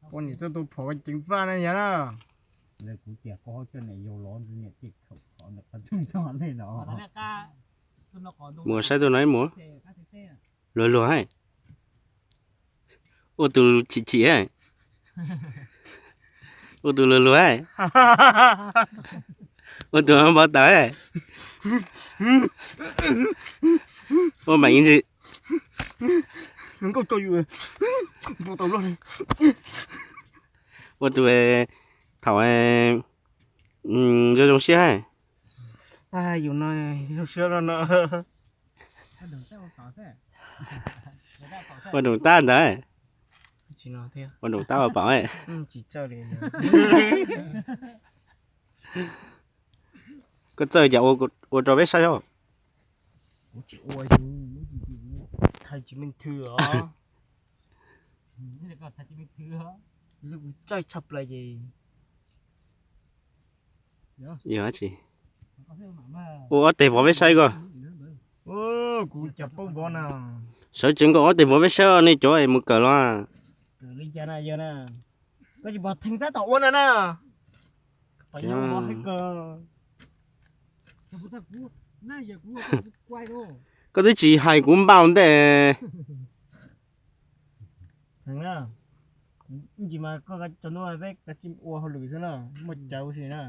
Koj niam txawj tua phom ceev faj na yog na. Kuv tias koj coj niam yau los niam tej khaum phom ntawm qhov rooj tog li no. Mus saib tus no ib mus. Luag luag, ua tus chim chim, ua tus luag luag, ua tus npau taws, ua meem ntsis. Ua tus thaum zoo zoo siab. Yus no zoo siab no no. Ua nroos tab ntawd. Ua nroos tab ua paum. Koj txawj cas ua rau peb saib os. Kuv tsis ua, tsis me thw os. Kuv txawj tshaj plaws ces. Yog dab tsi? Ua ob teg vov peb saib koj. Kuv cas paub vov na. Sawv tsees nkaus ob teg vov peb saib nej cov es mus kawm los. Kawm li cas na yog na. Koj tsis pom theej tab tom ua na na. Koj twb tsis hais kuv npaj ua ntej. Ntsis mas koj cov nub peb kav tsij ua hauj lwm xwb na, muaj cawv ua si na.